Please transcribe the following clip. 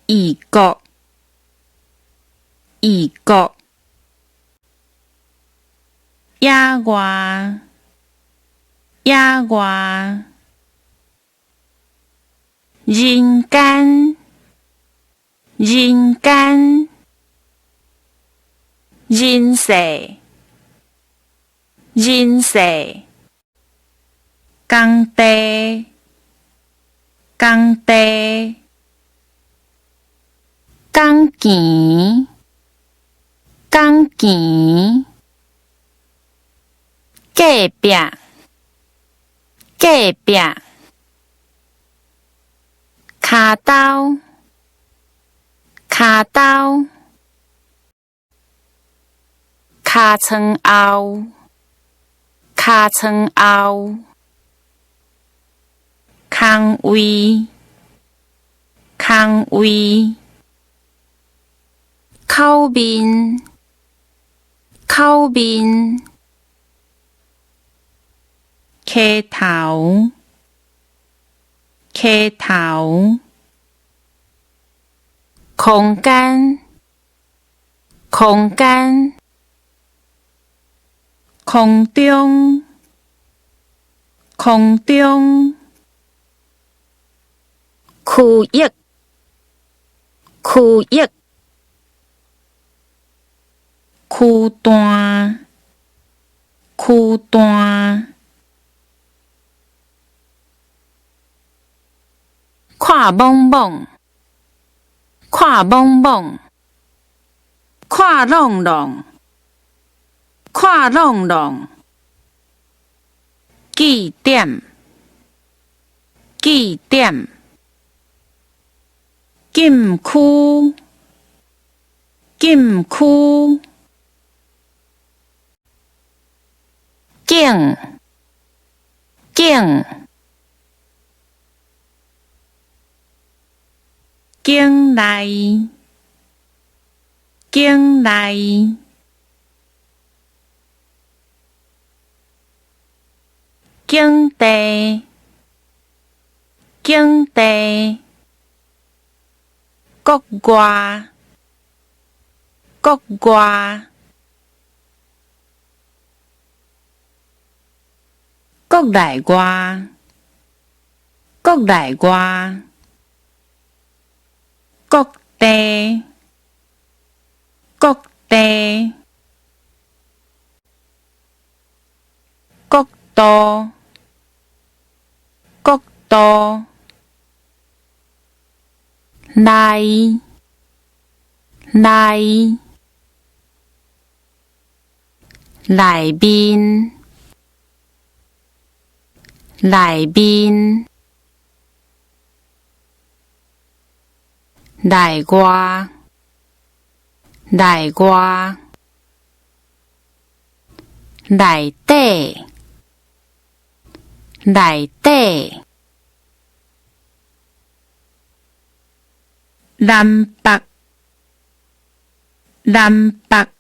異國，異國，野外，野外，人間，人間，人世，人世，工地，工地，工錢，工錢，隔壁，隔壁，跤兜，跤兜，尻川後，尻川後，空位，空位，口面，口面，溪頭，溪頭，空間，空間，空中，空中，區域，區域，區段，區段，看莽莽，看莽莽，看朗朗，看朗朗，據點，據點，禁區，禁區，景，景，境內，境內，景地，景地，國外，國外，國內外，國內外，國地，國地，國度，國度，內，內，內面，內面，內外，內外，內底，內底，南北，南北。